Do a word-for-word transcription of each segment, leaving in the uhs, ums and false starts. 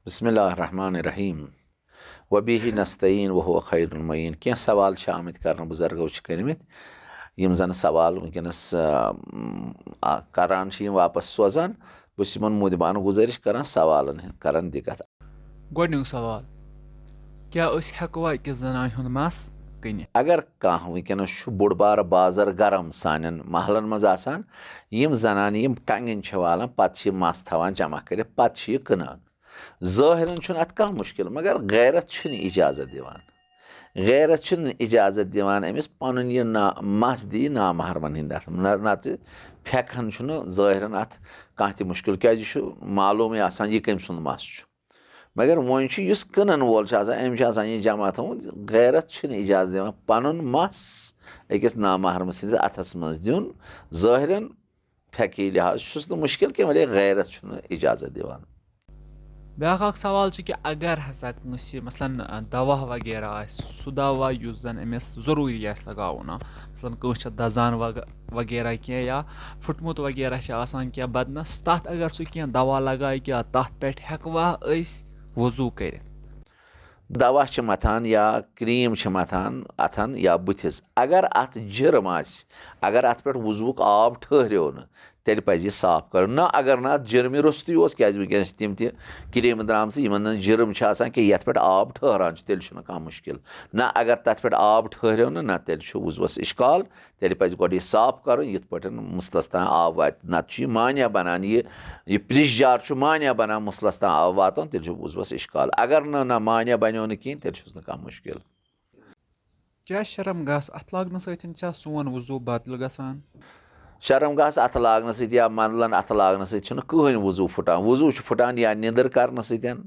بسم اللہ الرحمن الرحیم۔ وبہ نستعین وہو خیر المعین۔ کینٛہہ سوال چھِ آمٕتۍ کرنہٕ، بُزرگو چھِ کٔرمٕتۍ، یِم زن سوال وٕنکیٚنس، آ، آ، کران چھِ یِم واپس سوزان۔ بہٕ چھُس یِمن مودبانہٕ گُزٲرِش کران، سوالن ہٕنٛز کران دِقت۔ گۄڈٕنیُک سوال، کیٛاہ أسۍ ہٮ۪کوا أکِس زنانہِ ہُنٛد مَس کٕنِتھ؟ اگر کانٛہہ وٕنکیٚنس چھُ بوٚڑ بارٕ بازر گرم سانٮ۪ن محلن منٛز آسان، یِم زنانہٕ یِم کنگن چھِ والان، پتہٕ چھِ یہِ مَس تھاوان جمع کٔرِتھ، پتہٕ چھِ یہِ کٕنان۔ ظٲہرن چھُنہٕ اتھ کانٛہہ مُشکِل، مگر غیرت چھُنہٕ اجازت دِوان۔ غیرت چھُنہٕ اجازت دِوان أمِس پنُن یہِ نا-، مَس دِیہِ نامحرمن ہٕنٛدِ اَتھٕ۔ نہ، نتہٕ پھٮ۪کہٕ ہن چھُنہٕ ظٲہرن اتھ کانٛہہ تہِ مُشکِل، کیٛازِ یہِ چھُ معلومٕے آسان، یہِ کٔمۍ سُنٛد مَس چھُ۔ مگر وۄنۍ چھُ یُس کٕنن وول چھُ آسان، أمۍ چھُ آسان یہِ جمع تھوٚومُت، غیرت چھُنہٕ اجازت دِوان پنُن مَس أکِس نامحرمہٕ سٕنٛدِس اَتھس منٛز دیُن۔ ظٲہرن پھٮ۪کی لحاظ چھُس نہٕ مُشکِل کینٛہہ، وۄنۍ غیرت چھُنہٕ اجازت دِوان۔ بیٛاکھ اکھ سوال چھُ کہِ اگر ہسا کٲنٛسہِ مثلاً دوا وغیرہ آسہِ، سُہ دوا یُس زن أمِس ضروٗری آسہِ لگاوُن، مثلاً کٲنٛسہِ چھےٚ دزان وغ-، وغیرہ کینٛہہ یا پھُٹمُت وغیرہ چھُ آسان کینٛہہ بدنس، تتھ اگر سُہ کینٛہہ دوا لگایہِ، کیٛاہ تتھ پٮ۪ٹھ ہٮ۪کوا أسۍ وضوٗ کٔرِتھ؟ دوا چھِ متھان یا کریم چھِ متھان اتھن یا بٕتھِس، اگر اتھ جرم آسہِ، اگر اتھ پٮ۪ٹھ وضوٗک آب ٹھہریو نہٕ، تیٚلہِ پزِ یہِ صاف کرُن۔ نہ، اگر نہٕ اتھ جرمہِ روٚستُے اوس، کیٛازِ وٕنکیٚنس چھِ تِم تہِ کریمہٕ درامژٕ، یِمن نہٕ جرم چھِ آسان کینٛہہ، یتھ پٮ۪ٹھ آب ٹھہران چھُ، تیٚلہِ چھُنہٕ کانٛہہ مُشکِل۔ نہ، اگر تتھ پٮ۪ٹھ آب ٹھہریو نہٕ، نہ، تیٚلہِ چھُ وضوٗوس اشکال۔ تیٚلہِ پزِ گۄڈٕ یہِ صاف کرُن، یِتھ پٲٹھۍ مُسلس تام آب واتہِ، نتہٕ چھُ یہِ مانع بنان۔ یہِ، یہِ پرِش جار چھُ مانع بنان مُسلس تام آب واتُن، تیٚلہِ چھُ وضوٗوس اشکال۔ اگر نہٕ، نہ مانع بنیو نہٕ کِہینۍ، تیٚلہِ چھُس نہٕ کانٛہہ مُشکِل۔ کیٛاہ شرم گاسہٕ اَتھٕ لاگنہٕ سۭتۍ چھا سون وضوٗ باطل گژھان؟ شرم گاسہٕ اَتھٕ لاگنہٕ سۭتۍ یا مندلن اَتھٕ لاگنہٕ سۭتۍ چھُنہٕ کٕہٕنۍ وضوٗ پھُٹان۔ وضوٗ چھُ پھُٹان یا نِندٕر کرنہٕ سۭتۍ،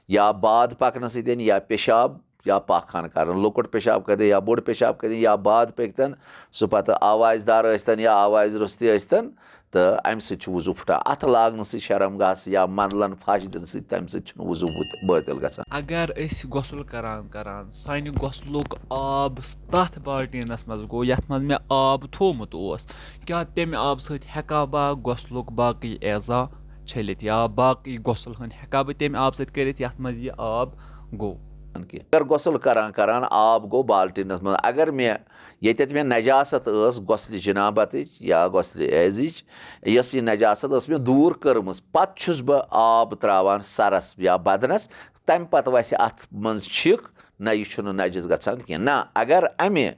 یا باد پکنہٕ سۭتۍ، یا پیشاب یا پاخانہٕ کرُن، لۄکُٹ پیشاب کٔرِتھ یا بوٚڑ پیشاب کٔرِتھ یا باد پٔکۍتن، سُہ پتہٕ آوازِ دار ٲسۍتن یا آوازِ روٚستُے ٲسۍتن، تہٕ امہِ سۭتۍ چھُ وضوٗ پھُٹان۔ اتھٕ لاگنہٕ سۭتۍ شرم گاسہٕ یا مندلن پھش دِنہٕ سۭتۍ، تمہِ سۭتۍ چھُنہٕ وضوٗ بُت-، بٲطِل گژھان۔ اگر أسۍ غسل کران کران سانہِ غسلُک آب تتھ بالٹیٖنس منٛز گوٚو یتھ منٛز مےٚ آب تھوومُت اوس، کیٛاہ تمہِ آبہٕ سۭتۍ ہٮ۪کا بہٕ غسلُک باقٕے اعضا چھٔلِتھ یا باقٕے غسل ہٕنٛدۍ ہٮ۪کا بہٕ تمہِ آبہٕ سۭتۍ کٔرِتھ یتھ منٛز یہِ آب گوٚو؟ اگر غسل کران کران آب گوٚو بالٹیٖنس منٛز، اگر مےٚ ییٚتٮ۪تھ مےٚ نجاست ٲس غسلِ جنابتٕچ یا غسلِ حیضٕچ، یۄس یہِ نجاست ٲس مےٚ دوٗر کٔرمٕژ، پتہٕ چھُس بہٕ آب تراوان سرس یا بدنس، تمہِ پتہٕ وسہِ اتھ منٛز چھِکھ، نہ، یہِ چھُنہٕ نجس گژھان کینٛہہ۔ نہ، اگر امہِ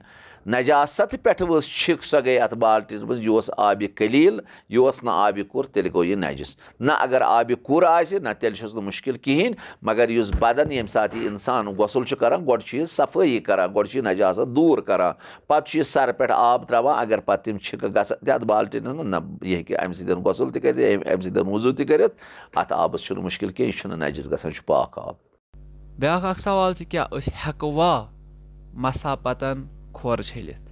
نجاست پٮ۪ٹھ ؤژھ چھِکھ، سۄ گٔے اتھ بالٹیٖنس منٛز، یہِ اوس آبِ قلیل، یہِ اوس نہٕ آبِ کُر، تیٚلہِ گوٚو یہِ نجس۔ نہ، اگر آبِ کُر آسہِ، نہ، تیٚلہِ چھُس نہٕ مُشکِل کِہینۍ۔ مگر یُس بدن، ییٚمہِ ساتہٕ یہِ انسان غسل چھُ کران، گۄڈٕ چھُ یہِ صفٲیی کران، گۄڈٕ چھُ یہِ نجاست دوٗر کران، پتہٕ چھُ یہِ سرٕ پٮ۪ٹھ آب تراوان۔ اگر پتہٕ تِم چھِکہٕ گژھان تہِ اتھ بالٹیٖنس منٛز، نہ، یہِ ہیٚکہِ امہِ سۭتۍ غسل تہِ کٔرِتھ، امہِ، امہِ سۭتۍ وضوٗ تہِ کٔرِتھ۔ اتھ آبس چھُنہٕ مُشکِل کینٛہہ، یہِ چھُنہٕ نجس گژھان، یہِ چھُ پاک آب۔ بیٛاکھ اکھ سوال چھُ، کیٛاہ أسۍ ہٮ۪کوا مسا پتن کھۄر چھٔلِتھ؟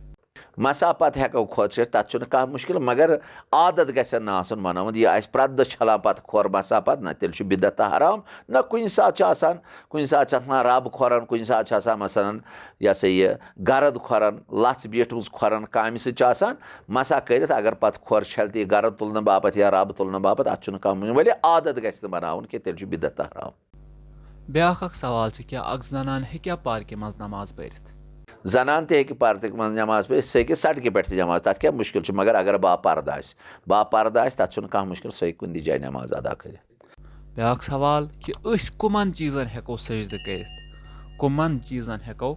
مسا پتہٕ ہٮ۪کو کھۄر چھٔلِتھ، تتھ چھُنہٕ کانٛہہ مُشکِل، مگر عادت گژھن نہٕ آسُن بنومُت۔ یہِ آسہِ پرٛٮ۪تھ دۄہ چھلان پتہٕ کھۄر مسا پتہٕ، نہ، تیٚلہِ چھُ بدعت تہٕ حرام۔ نہ، کُنہِ ساتہٕ چھُ آسان، کُنہِ ساتہٕ چھُ آسان رب کھۄرن، کُنہِ ساتہٕ چھُ آسان مثلاً، یہِ ہسا یہِ گرد کھۄرن، لژھ بیٖٹھمٕژ کھۄرن کامہِ سۭتۍ چھُ آسان، مسا کٔرِتھ اگر پتہٕ کھۄر چھلہِ تہِ یہِ گرد تُلنہٕ باپتھ یا رب تُلنہٕ باپتھ، اتھ چھُنہٕ کانٛہہ مُشکِل۔ وۄنۍ عادت گژھِ نہٕ بناوُن کینٛہہ، تیٚلہِ چھُ بدعت تہٕ حرام۔ بیٛاکھ اکھ سوال چھُ، کیٛاہ اکھ زنان ہیٚکیٛاہ پارکہِ منٛز نماز پٔرِتھ؟ زنان تہِ ہیٚکہِ پارکہِ منٛز نماز پٔرِتھ، سُہ ہیٚکہِ سڑکہِ پٮ۪ٹھ تہِ نماز، تَتھ کیٛاہ مُشکِل چھُ؟ مگر اگر باپردہ آسہِ، باپردہ آسہِ، تَتھ چھُنہٕ کانٛہہ مُشکِل، سُہ ہیٚکہِ کُنہِ تہِ جایہِ نماز ادا کٔرِتھ۔ بیٛاکھ سوال کہِ أسۍ کٕمَن چیٖزَن ہٮ۪کو سجدٕ کٔرِتھ؟ کٕمَن چیٖزَن ہٮ۪کو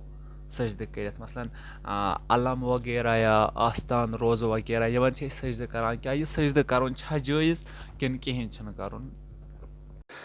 سجدٕ کٔرِتھ؟ مثلاً، آ، علم وغیرہ یا آستان، روزٕ وغیرہ، یِمَن چھِ أسۍ سجدٕ کران۔ کیٛاہ یہِ سجدٕ کرُن چھا جٲیِز کِنہٕ کِہیٖنۍ چھُنہٕ کرُن؟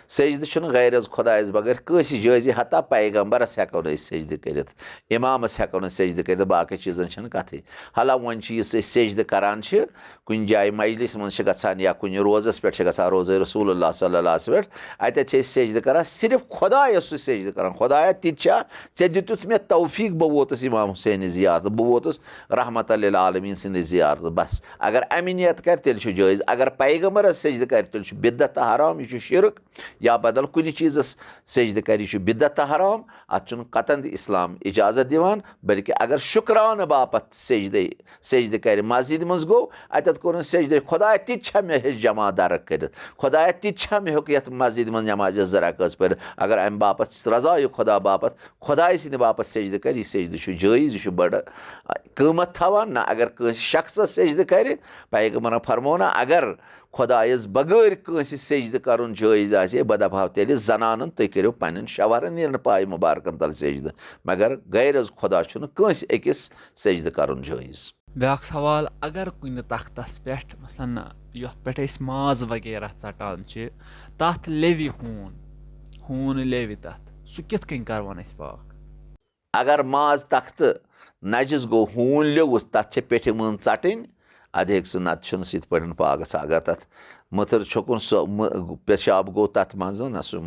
سجدٕ چھُنہٕ غیر از خۄدایَس بغٲر کٲنٛسہِ جٲیزٕے، حتیٰ پیغمبرس ہٮ۪کو نہٕ أسۍ سجدٕ کٔرِتھ، امامس ہٮ۪کو نہٕ سجدٕ کٔرِتھ، باقٕے چیٖزن چھنہٕ کتھٕے۔ حالانکہ وۄنۍ چھِ یُس أسۍ سجدٕ کران چھِ، کُنہِ جایہِ مجلس منٛز چھِ گژھان یا کُنہِ روزس پٮ۪ٹھ چھِ گژھان، روزے رسول اللہ صلی اللہ علیہ وسلم پٮ۪ٹھ، اتٮ۪تھ چھِ أسۍ سجدٕ کران، صرف خۄدایس سُہ سجدٕ کران، خۄدایا، تہِ تہِ چھا، ژےٚ دِتُتھ مےٚ توفیق، بہٕ ووتُس امام حسینہِ زیارت، بہٕ ووتُس رحمت للعالمین سٕنٛدِ زیارت، بس۔ اگر امہِ نیت کرِ، تیٚلہِ چھُ جٲیز۔ اگر پیغمبرس سجدٕ کرِ، تیٚلہِ چھُ بدعت تہٕ حرام، یہِ چھُ شرک۔ یا بدل کُنہِ چیٖزس سجدٕ کرِ، یہِ چھُ بدعت تہٕ حرام، اتھ چھُنہٕ قطعاً تہِ اسلام اجازت دِوان، بلکہِ اگر شُکرانہٕ باپتھ سجدے، سجدٕ کرِ، مسجدِ منٛز گوٚو، اتٮ۪تھ کوٚرُن سجدے، خدایا، تہِ تہِ چھا مےٚ ہیٚچھ جماعت درک کٔرِتھ؟ خدایا، تہِ تہِ چھا مےٚ ہیوٚک یتھ مسجدِ منٛز نمازِ زٕ رکٲژ پٔرِتھ؟ اگر امہِ باپتھ رضا یہِ خدا باپتھ، خدایہِ سٕنٛدِ باپتھ سجدٕ کرِ، یہِ سجدٕ چھُ جٲیز، یہِ چھُ بڑٕ قۭمتھ تھاوان۔ نہ اگر کٲنٛسہِ شخصس سجدٕ کرِ، پیغمبرن فرموو نہ، اگر خدایس بغٲر کٲنٛسہِ سجدٕ کرُن جٲیز آسہِ ہے، بہٕ دپہٕ ہاو تیٚلہِ زنانن، تُہۍ کٔرِو پننٮ۪ن شوہرن نیرن پایہِ مُبارکن تل سجدٕ، مگر غیر از خدا چھُنہٕ کٲنٛسہِ أکِس سجدٕ کرُن جٲیز۔ بیٛاکھ سوال، اگر کُنہِ تختس پٮ۪ٹھ، مثلاً، یتھ پٮ۪ٹھ أسۍ ماز وغیرہ ژٹان چھِ، تتھ لیوِ ہوٗن، ہوٗن لیوِ تتھ، سُہ کِتھ کٔنۍ کرون أسۍ پاک؟ اگر ماز تختہٕ نجس گوٚو، ہوٗن لیوُس، تتھ چھِ پیٹھِ مٲنٛز ژٹٕنۍ، ادٕ ہیٚکہِ سُہ، نتہٕ چھُنہٕ سُہ یِتھ پٲٹھۍ پاک گژھان۔ اگر تتھ مٔتھٕر چھوٚکُن، سُہ مٔ-، پیشاب گوٚو تتھ منٛز، نہ سُہ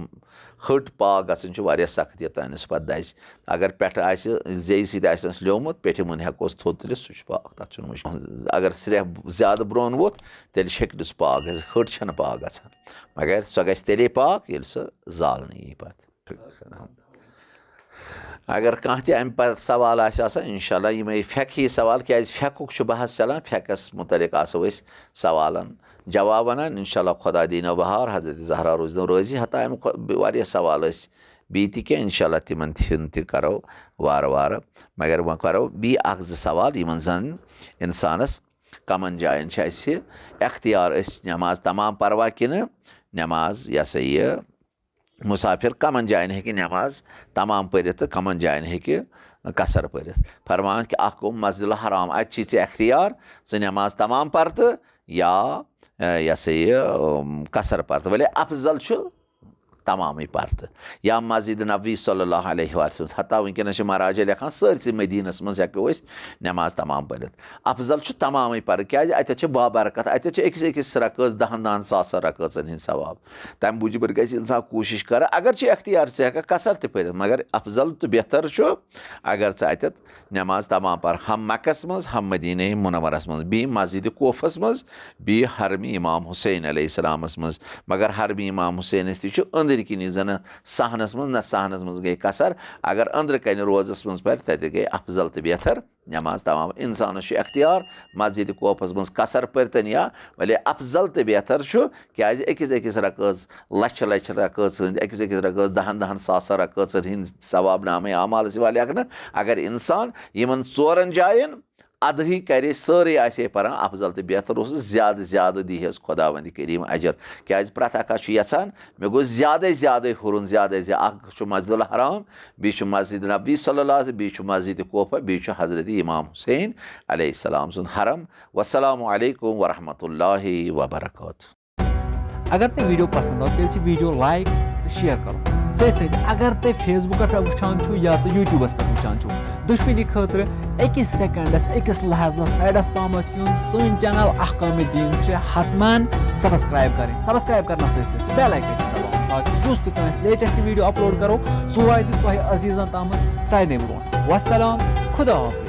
ۂٹ پاک گژھٕنۍ چھِ واریاہ سخت، یوٚتانۍ سُہ پتہٕ دزِ۔ اگر پٮ۪ٹھٕ آسہِ، زیٚیہِ سۭتۍ آسٮ۪س لیومُت، پیٹھِ مٔنٛزۍ ہٮ۪کوس تھوٚد تُلِتھ، سُہ چھُ پاک، تتھ چھُنہٕ مُشکل۔ اگر سرٛیٚہہ زیادٕ برٛونٛہہ ووٚتھ، تیٚلہِ ہیٚکہِ نہٕ سُہ پاک گٔژھِتھ، ۂٹ چھَنہٕ پاک گژھان، مگر سۄ گژھِ تیٚلے پاک، ییٚلہِ سۄ زالنہٕ یی پتہٕ۔ اگر کانٛہہ تہِ امہِ پتہٕ سوال آسہِ آسان، انشاءاللہ یِمے فقہی سوال، کیازِ فقہُک چھُ بحث چلان، فقہس متعلق آسو أسۍ سوالن جواب ونان۔ انشاءاللہ خدا دینو بہار، حضرت زہرا روٗزنو رٲضی، حتیٰ امہِ کھۄ-، واریاہ سوال ٲسۍ بیٚیہِ تہِ کینٛہہ، انشاءاللہ تِمن ہُنٛد تہِ کرو وارٕ وارٕ۔ مگر وۄنۍ کرو بیٚیہِ اکھ زٕ سوال، یِمن زن انسانس کمن جاین چھِ اسہِ اختیار، أسۍ نماز تمام پروا کِنہٕ نماز، یہِ ہسا یہِ، مسافر کمن جاین ہیٚکہِ نماز تمام پٔرِتھ تہٕ کمن جاین ہیٚکہِ قصر پٔرِتھ۔ فرمان کہِ اکھ گوٚو مسجد الحرام، اتہِ چھی ژےٚ اختیار، ژٕ نماز تمام پر تہٕ یا، ٲ، یہِ ہسا یہِ، ٲم، قصر پر تہٕ۔ ولی افضل چھُ تمامٕے پر تہٕ۔ یا مسجد نبوی صلی اللہ علیہ وآلہ وسلم، حتیٰ وٕنکیٚنس چھِ مراجع لیکھان، سٲرسٕے مدینس منٛز ہیٚکو أسۍ نماز تمام پٔرِتھ۔ افضل چھُ تمامٕے پرُن، کیازِ اتٮ۪تھ چھِ بابرکت، اتٮ۪تھ چھِ أکِس أکِس رکٲژ دہن دہن ساسن رکٲژن ہٕنٛدۍ ثواب۔ تمہِ موٗجوٗب گژھِ انسان کوٗشش کرٕ، اگر چھِ اختیار، ژٕ ہیٚککھ قصر تہِ پٔرِتھ، مگر افضل تہٕ بہتر چھُ اگر ژٕ اتٮ۪تھ نماز تمام پر، ہم مکس منٛز، ہم مدینہ منورس منٛز، بیٚیہِ مسجد کوفس منٛز، بیٚیہِ حرم امام حسین علیہ السلامس منٛز۔ مگر حرم امام حسینس تہِ چھُ أنٛدرۍ کِنی، زنہٕ صحنس منٛز نہ صحنس منٛز گٔے قصر۔ اگر أنٛدرٕ کنہِ روزس منٛز پرِ، تتہِ گٔے افضل تہٕ بہتر نماز تمام۔ انسانس چھُ اختیار مسجد کوفس منٛز قصر پٔرتن یا، ولی افضل تہٕ بہتر چھُ، کیازِ أکِس أکِس رکٲژ، لچھِ لچھِ رکٲژ ہٕنٛدۍ، أکِس أکِس رکٲژ دہن دہن ساسن رکٲژن ہٕنٛدۍ ثواب نامے اعمالس یِوان لیکھنہٕ۔ اگر انسان یِمن ژورن جاین ادہٕے کرِ، سٲرٕے آسہِ ہے پران، افضل تہٕ بہتر اوس زیادٕ زیادٕ دی ہس خداوند کریم اجر۔ کیازِ پرٛٮ۪تھ اکھ چھُ یژھان، مےٚ گوٚژھ زیادَے زیادَے ہُرُن، زیادَے زیادٕ۔ اکھ چھُ مسجد الحرام، بیٚیہِ چھُ مسجد نبوی صلی اللہ علیہ وسلم، بیٚیہِ چھُ مسجد کوفہ، بیٚیہِ چھُ حضرت امام حسین علیہ السلام سُنٛد حرم۔ والسلام علیکم ورحمۃ اللہ وبرکاتہ۔ اگر تۄہہِ ویڈیو پسند آو، تیٚلہِ چھِ ویڈیو لایک تہٕ شیئر کرُن۔ سۭتۍ سۭتۍ اگر تُہۍ فیس بُکس پٮ۪ٹھ وٕچھان چھِو یا تہٕ یوٗٹیوٗبس پٮ۪ٹھ وٕچھان چھِو، دُشمنی خٲطرٕ أکِس سیکنڈس، أکِس لحظس سایڈس پہمتھ یُن۔ سٲنۍ چینل احکام دین چھِ حتماً سبسکرائب کرٕنۍ۔ سبسکرائب کرنس سۭتۍ سۭتۍ چھِ بیل آیکن تہِ دباوُن، تاکہِ یُس تہِ کانٛہہ أسۍ لیٹسٹ ویڈیو اپلوڈ کرو، سُہ واتہِ تۄہہِ عزیزن تامتھ سارنٕے برونٛٹھ۔ والسلام، خدا حافظ۔